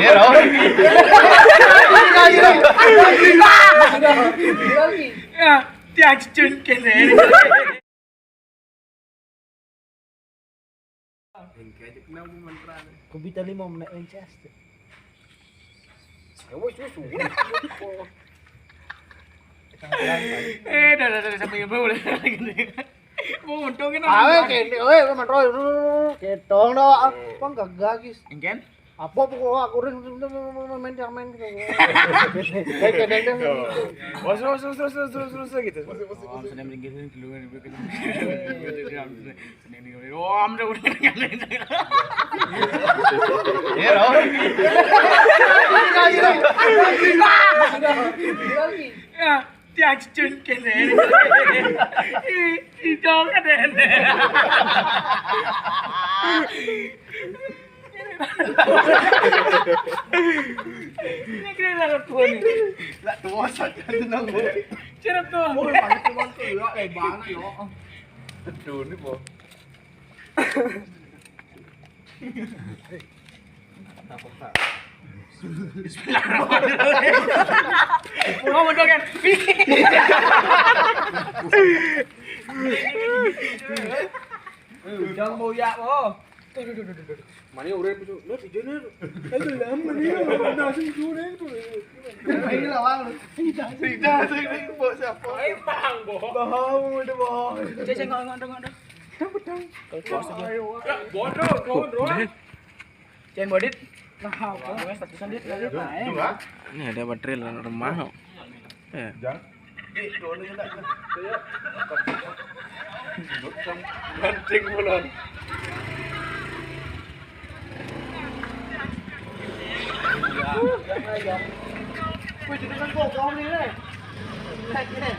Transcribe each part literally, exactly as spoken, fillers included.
Ya, loh. Ya, tiang cun kene. Kubita lima menit Winchester. Ya wis, wis, wis. Eh, dah, dah, dah, sampai ibu boleh. Mau untung kan? Awe kene, oe, kowe mentro. Ketong dah, apa enggak gagis? Engken? Apa pokok aku rin main yang main gitu. Kayak kadang-kadang. Wes, wes, wes, terus, terus, terus, terus gitu. Oh, seneng ringkih dulu, dulu, dulu. Seneng ringkih. Oh, am, udah, udah. Ya, loh. Ya, tiang cun kene. Ih, ih, dong, kene. Ini kira-kira tuh nih. Lah, tuh, saja tenang, Bu. Cerap tuh. Oh, pakai tuh, Bang, tuh, ya, eh, banget, ya. Aduh, ini, Bu. Bismillahirrahmanirrahim. Mau ngomong dong, kan? Jangan mau ya, oh. Mana orang itu? Lu di sini. Itu lama nih, langsung jurang tuh. Ini lawan. Tidak, ini, Bu, siapa? Emang, Bu. Tahu, udah, Bu. Cek, cek, ngomong, ngomong, ngomong. Bodoh, bodoh. Cek, bodit. Nah, apa? Satu sendiri, bodit. Ini ada baterai dalam rumah. Ya. Jangan. Banting bulan. Wih, jadi kan gua, gua nih, nih. Cek ini.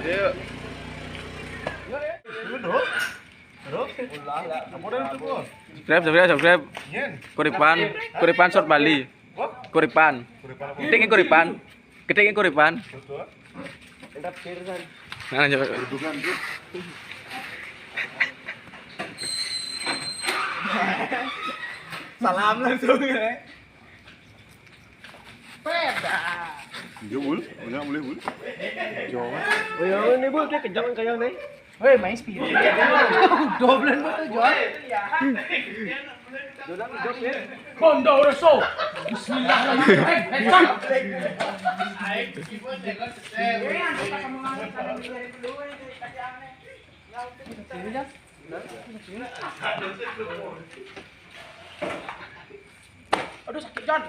Iya. Iya, dong. Subscribe, subscribe, subscribe. Kuripan, Kuripan Short Bali. Kuripan. Ketiknya Kuripan. Ketiknya Kuripan. Nah, coba. Salam langsung ya. Dia bul, udah mulai bul. Oh ya, ini bul, dia kejam kayak nih. Weh, main speed. Doblen betul, Jon. Kondo Reso. Bismillahirrahmanirrahim. Aduh, sakit, Jon.